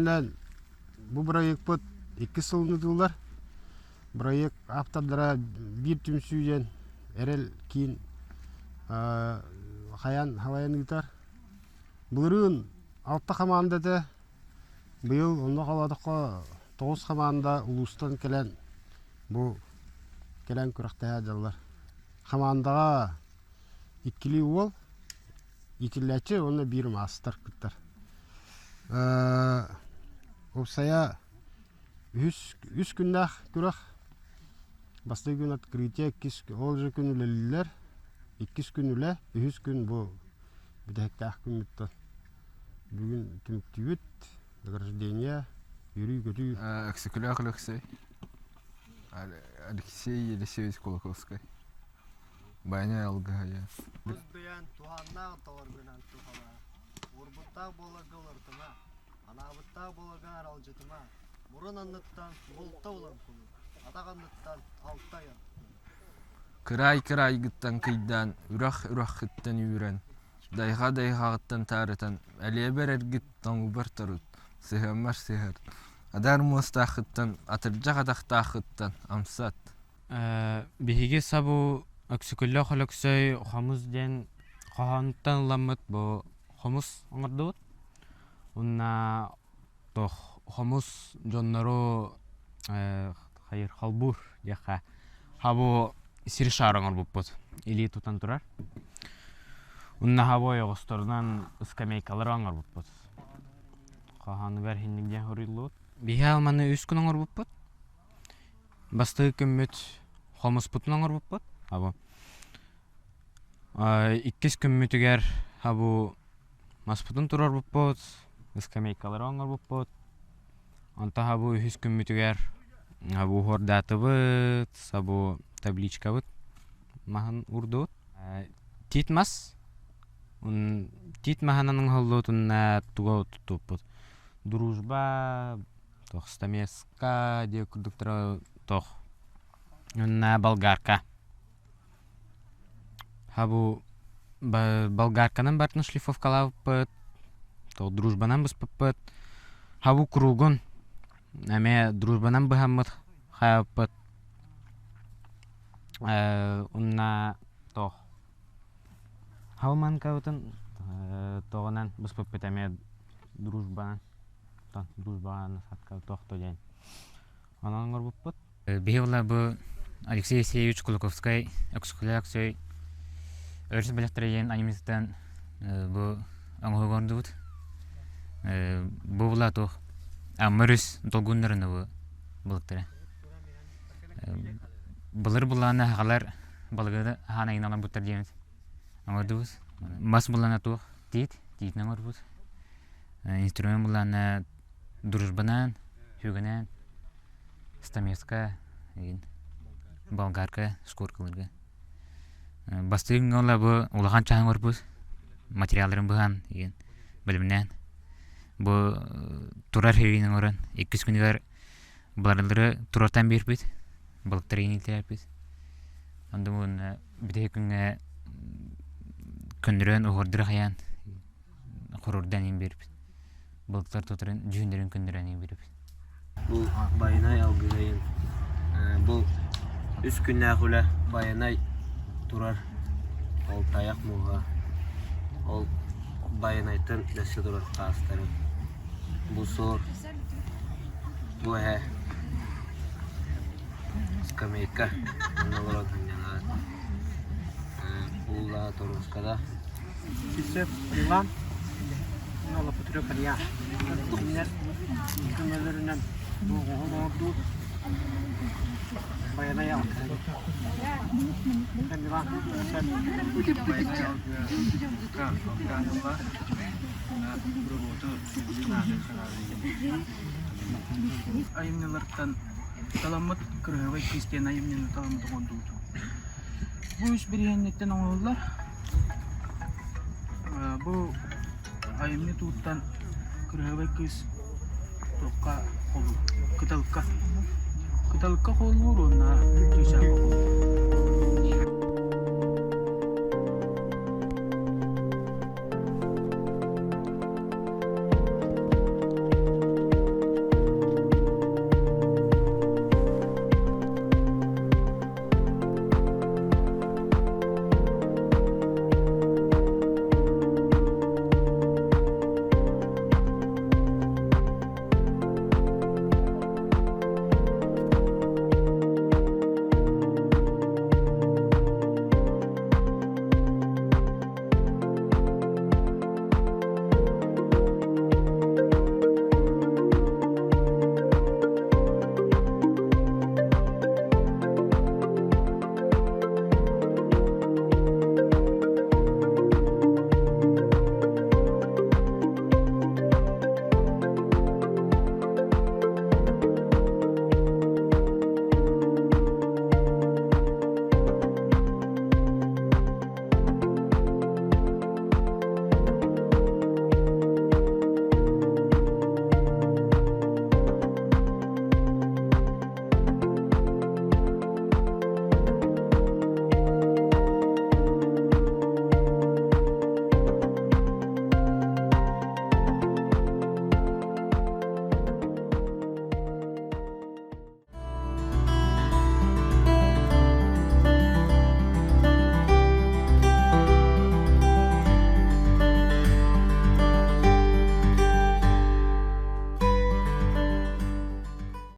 Сүрүннээн бу бырайыакпыт иккис сылын ыытыллар. Бырайыак ааптардара биир түмсүү диэн Эрэл киин хайаан халайан ыытар. Былырыын алта хамаанда этэ. Быйыл онно холоотоххо тоҕус хамаанда улуустан кэлэн бу кэлэн күрэхтэһэ дьаллар. Хамаандаҕа иккилии уол, иитиллээччи уонна биир маастар кыттар. Уопсайа үһүс үс күннээх күрэх. Бастакы күн открытие, иккис ол же күн үлэлииллэр. Иккис күн үлэ, үһүс күн бу бүтэһиктээх күммүттэн. Бүгүн түмүктүүбүт. Награждение, үөрүү-көтүү. Өксөкүлээх Өлөксөй. Алексей Елисеевич Кулаковскай. Байанай алгыһайа. Тус бэйэн туһааннаах товаргынан туһалаа. Уурбуттаах буоларга уларытыма, анаабыттаах буоларга аралдьытыма. Мурун анныттан булта булан кулу, атах анныттан алта айан. Кыраай кыраайгыттан кыйдаан, үрэх үрэххиттэн үүрэн, дайҕа дайҕаҕыттан таарытан, элиэбэр эргит, тоҥубар торут, сыһыаммар сыһар, адаар муостааххыттан, атырдьах атахтааххыттан амсат. Биһиги сабу Өксөкүлээх Өлөксөй хомус диэн хоһоонуттан ыламмыт бу хомус оҥордубут. Уонна туох хомус дьоннору хайыр холбуур диэххэ хабу сир шаар оҥорбуппут илии тутан турар. Уонна хабу ойоҕосторунан ыскамейкалары оҥорбуппут. Хоһоонугар иһинник диэн хоруйлуубут. Биһи алманы үс күн оҥорбуппут. Бастакы күммүт хомуспутун оҥорбуппут. Абы. Иккис күммүтүгэр абу маспытын туруорбуппут, ыскамейкалары оҥорбуппут. Онтон абу үһүс күммүтүгэр абу уһуордаатыбыт, сабу табличкабыт маһын уурдубут. Тиит мас. Тиит маһынан оҥоһуллубутунна тугу туттубуппут. Дружба туох стамеска диэ курдуктара туох уонна болгарка Хабу болгарканан бартын шлифовкалаабыппыт туох дружбанан быспыппыт хабу кругун эмиэ дружбанан быһаммыт хайаппыт уонна туох халманкабытын тоҕунан быспыппыт эмиэ дружбанан дружбаҕа туох диэн онон оҥорбуппут. Биһи була бу Алексей Алексеевич Кулаковскай Өксөкүлээх Өксөй өрүс бэлэхтэрэ диэн анимецтан бу оҥоһугу оҥордубут. Бу була туох Амма өрүс долгуннарын бу былыттара. Былыр булаана хагалар балыгы хаан айынан оҥорбуттар диэмит оҥордубут. Мас булана туох тиит, тиитинэн оҥорбут. Инструмент булаана дружбанаан, сүгэнээн, стамеска, болгарка, шкуркаларга. Бастыҥ ыала бу улахан чаһын оҥорбут, материалларын быһан, бэлэмнээн. Бу турар хэриин оҥорон, иккис күнүгэр барылары турартан биэрбит, балыктары иҥилтэрбит. Онно бүтэһик күҥҥэ көннөрөн уһуурдара хайаан хорурдан иин биэрбит. Былыттар тутарын дьүһүннэрин көннөрөн иин биэрбит. Бу Байанай алгыһайын бу үс күннээх үлэ Байанай турар ол тайах муоһа ол Байанайтан бэссе турар хаастары бу суор бу эһэ скамейка онно олорон сынньанаат ууллаа торуоскада Сивцев Иван, Лопутрев Илья. Кинилэр көмөлөрүнэн бу оҕоһун оҥордуу Байанай алгыһа. Иван Айымньылартан таламмыт кырыһабай кыыс диэн айымньыны таламмыт оҥордубут. Бу үс бириһиэнниттэн оҥоһуллар. Бу айымньы тууттан кырыһабай кыыс туохха холуур? Кыталыкка. Кыталыкка холуур уонна чыычаахха холуур.